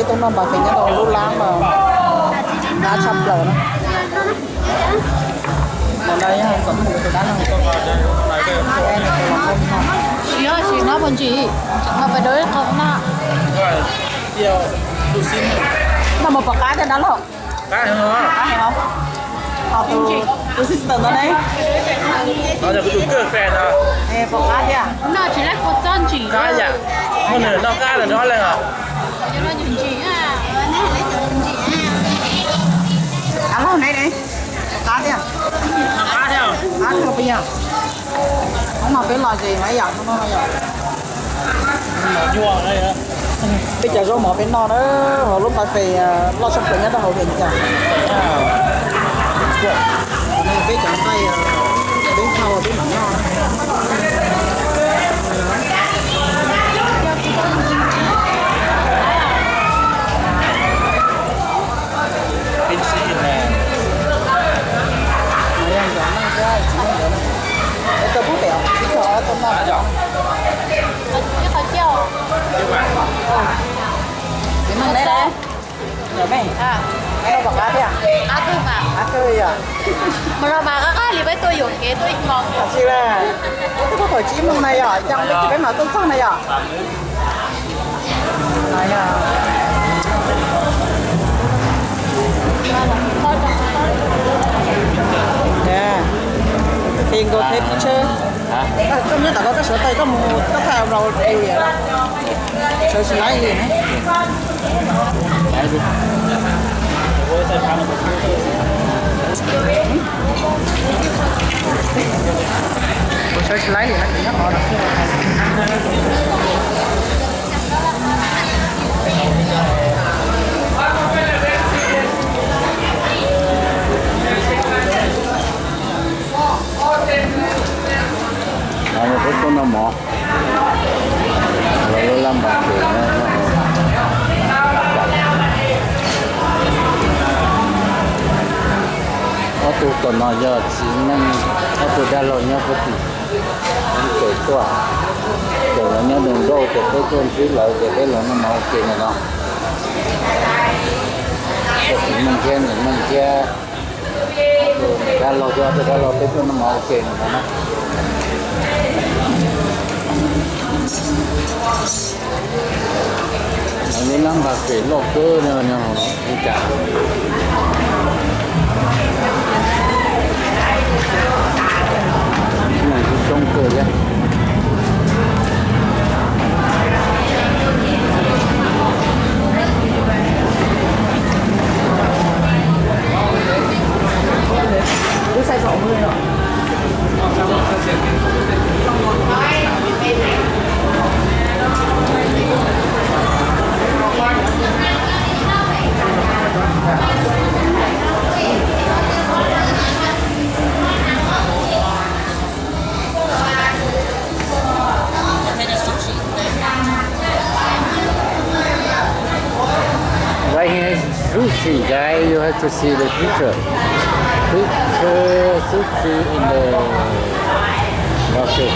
Tuaj noj npas fes nyob rau lub lab mas dab tshaj plaws na. Tus dab no, yog sim no puas ntsim, no peb dua ib qho no. Noj mus pom qab thiab dab laug. Ho tus sister ntawd ne? Pom qab thiab. Dab laug ne, pom qab thiab. Qab kawg puas yog? Hnub no peb los ces mas ib yam hnub no yog peb cov zaub mov peb noj na, hauv lub npas fes loj tshaj plaws nyob rau hauv Vias Cas. Peb cov nqaij peb thau peb mam noj. Tsis tau pub pem os, tib co ob tau noj. Tsis meej ne, cov meej, pom qab thiab. Qab kawg yom. Mus los mas qab qab li peb tuaj yuam kev tuaj ib hmo. Tsis la, peb tuaj thaum tsib moos na yom, cas peb tsis peb mam tuaj txog na yom. Ces nkaus thiab pib tsheb. Koj nyob tom ko koj sawv tau koj mus koj thaij rau yus yam. Sawv tsis laib li. Kuv sawv tsis laib li no ces nyob qhov no. Peb tuaj noj mov, los lub lab npas fes no. Ob tug tom no yog txiv neej, ob tug dab laug nyob puag tim tsev tuaj, ces lawv nyob nrog nrauj ces peb tuaj ntsib lawv ces peb los noj mov ua ke no no. Txiv neej thiab niam neej thiab dab laug thiab ob tug dab laug peb tuaj noj mov ua ke no no na. Lub lab npas fes loj kawg no, li cas neeg kuj coob kawg thiab. Right here is sushi, guys. You have to see the picture. Picture sushi in the, okay.